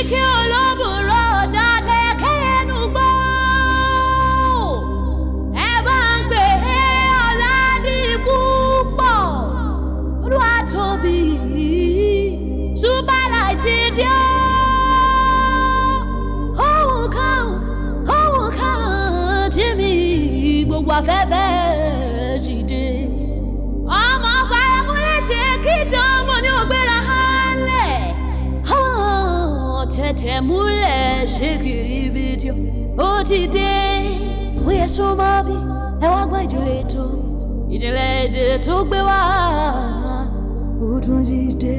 Kíkí olóbùrò jáde kẹ́nu gbọ́. Ẹ bá ń gbé Ọládipúpọ̀. Olúwa tóbi. Superlight ti dé o. Ohun kan, ohun kan tí mi gbogbo afẹ́fẹ́ dìde. Ọmọ paramúlẹ̀ ṣe kí dánmọ̀ ní ògbéra hálẹ̀. Àwọn tẹ̀tẹ̀ múlẹ̀ ṣe kiri ibi tí ó ti dé. Ó yẹ sọ máa bí ẹ wá gbọ́ ìjìnlẹ̀ ètò. Ìjìnlẹ̀ èdè tó gbé wá ó tún ti dé.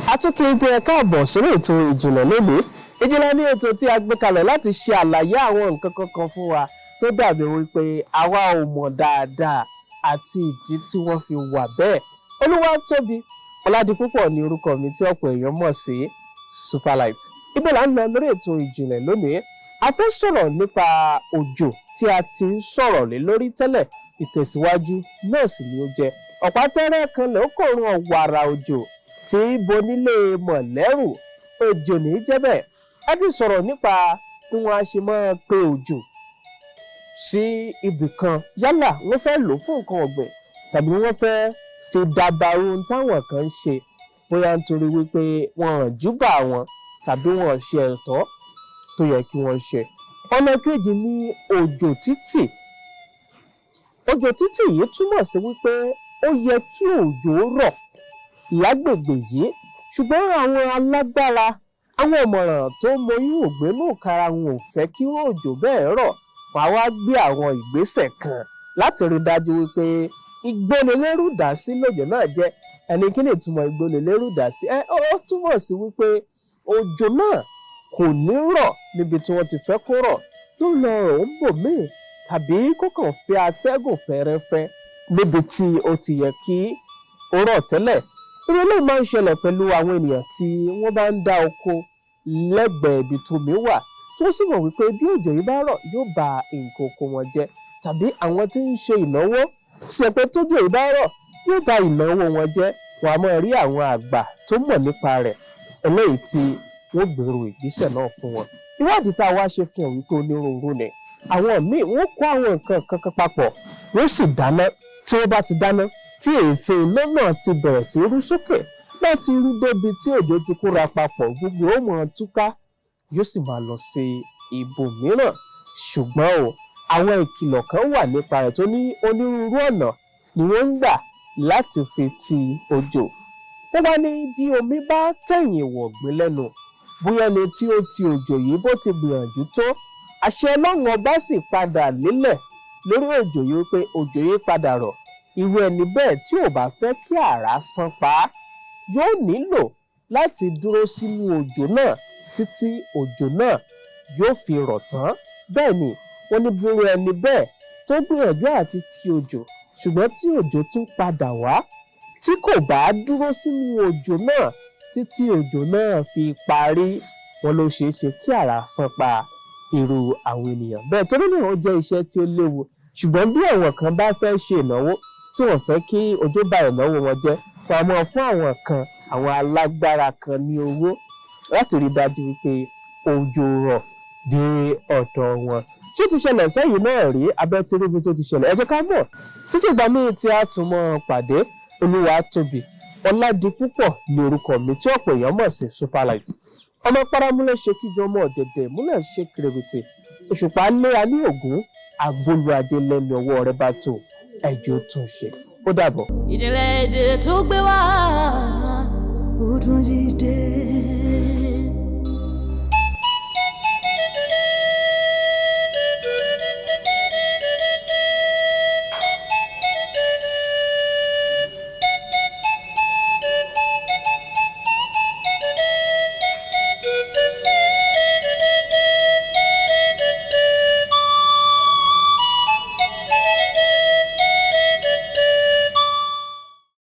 A tún kí n pé ẹ káàbọ̀ sórí ètò ìjìnlẹ̀ lónìí. Ìjìnlẹ̀ ní ètò tí a gbé kalẹ̀ láti ṣe àlàyé àwọn nǹkan kankan fún wa tó dàbí wípé àwa ò mọ̀ dáadáa àti ìdí tí wọ́n fi wà bẹ́ẹ̀. Olúwatóbi Ọládipúpọ̀ ní orúkọ mi tí ọ̀pọ̀ èèyàn mọ̀ sí Superlight. Ibo là ń lọ lórí ètò ìjìnlẹ̀ lónìí? A fẹ́ sọ̀rọ̀ nípa òjò tí a ti ń sọ̀rọ̀ lé lórí tẹ́lẹ̀. Ìtẹ̀síwájú náà sì ni ó jẹ́ ọ̀pá tẹ́rẹ́ kan lè ó kòrun ọ̀wàrà òjò tí bonílé mọ̀lẹ́rù. Òjò ní í jẹ́ bẹ́ẹ̀. A ti sọ̀rọ̀ nípa bí wọ́n á ṣe máa pe òjò sí ibì kan, yálà wọ́n fẹ́ lò ó fún nǹkan ọ̀gbìn tàbí wọ́n fẹ́ fi dàbàrú ohun táwọn kan ń ṣe, bóyá nítorí wípé wọn ò júbà wọn tàbí wọn ò ṣe ẹ̀tọ́ tó yẹ kí wọ́n ṣe. Ọ̀nà kejì ni òjò títì. Òjò títì yìí túmọ̀ sí wípé ó yẹ kí òjò rọ̀ lágbègbè yìí, ṣùgbọ́n àwọn alágbára, àwọn ọ̀mọ̀ràn tó mọyún ògbénú kára wọn ò fẹ́ kí òjò bẹ́ẹ̀ rọ̀. Wọ́n á wá gbé àwọn ìgbésẹ̀ kan láti rí dájú wípé ìgbónilérù dà sí lòjò náà jẹ́. Ẹni kí ni ìtumọ̀ ìgbónilérù dà sí? Ẹ ó túmọ̀ sí wípé òjò náà kò ní rọ̀ níbi tí wọ́n ti fẹ́ kó rọ̀, yóò lọ rọ̀ ń bò míì tàbí kó kàn fẹ́ atẹ́gùn fẹ́rẹ́fẹ́ níbi tí ó ti yẹ kí ó rọ̀ tẹ́lẹ̀. Irú eléyìí máa ń ṣẹlẹ̀ pẹ̀lú àwọn ènìyàn tí wọ́n bá ń dá oko lẹ́gbẹ̀ẹ́ ibi tómi wà, tí wọ́n sì mọ̀ wípé bí òjò yìí bá rọ̀, yóò ba nǹkan oko wọn jẹ́, tàbí àwọn tí ń ṣe ìnáwó tó ṣe pé tójò yìí bá rọ̀, yóò ba ìnáwó wọn jẹ́. Wọ́n á máa rí àwọn àgbà tó mọ̀ nípa rẹ̀ eléyìí tí wọ́n gbèrò ìgbésẹ̀ náà fún wọn. Ìwádìí tá a wá ṣe fi hàn wípé onírúurú ni. Àwọn míì, wọ́n kó àwọn nǹkan kankan papọ̀, wọ́n sì dáná. Tí wọ́n bá ti dáná, tí èéfín iná náà ti bẹ̀rẹ̀ sí rú sókè láti rú débi tí òjò ti kóra papọ̀, gbogbo ó máa túká, yóò sì máa lọ sí ibòmíràn. Ṣùgbọ́n o, àwọn ìkìlọ̀ kan wà nípa rẹ̀ tó ní onírúurú ọ̀nà ni wọ́n ń gbà láti fi ti òjò. Wọ́n wá ní bí omi bá tẹ̀yìn wọ̀gbìn lẹ́nu, bóyá ẹni tí ó ti òjò yìí bó ti gbìyànjú tó, àṣẹ Ọlọ́run Ọba sì padà lélẹ̀ lórí òjò yìí wípé òjò yìí padà rọ̀, irú ẹni bẹ́ẹ̀ tí ò bá fẹ́ kí àrá sán pa á, yóò nílò láti dúró sínú òjò náà títí òjò náà yóò fi rọ̀ tán. Bẹ́ẹ̀ ni wọ́n ní bí irú ẹni bẹ́ẹ̀ tó gbìyànjú àti ti òjò, ṣùgbọ́n tí òjò tún padà wá, tí kò bá dúró sínú òjò náà títí òjò náà fi parí, wọn ló ṣeé ṣe kí àrá sán pa irú àwọn ènìyàn bẹ́ẹ̀. Torí náà, ó jẹ́ iṣẹ́ tí ó léwu, ṣùgbọ́n bí àwọn kan bá fẹ́ ṣe ìnáwó tí wọ́n fẹ́ kí òjò bà ìnáwó wọn jẹ́, wọ́n á máa fún àwọn kan, àwọn alágbára kan ní owó láti rí dájú wípé òjò rọ̀ dé ọ̀dọ̀ wọn. Ṣé ó ti ṣẹlẹ̀ sẹ́yìn náà rí? Abẹ́ tí ríbi tó ti ṣẹlẹ̀, ẹ jẹ́ ká mọ̀. Títí ìgbà míì tí a tún mọ́ pàdé, Olúwatóbi Ọládipúpọ̀ ní orúkọ mi tí ọ̀pọ̀ èèyàn mọ̀ sí Superlight. Ọmọ paramúlẹ̀ ṣe kíjọ, ọmọ ọ̀dẹ̀dẹ̀ múlẹ̀ ṣe kìrìbìtì, òṣùpá lé a ní ògún agbóluadé lẹ́nu ọwọ́ rẹ̀ bá tó ẹjọ́ tún ṣe. Ó dàbọ̀. Ìjìnlẹ̀ èdè tó gbé wá ó tún ti dé.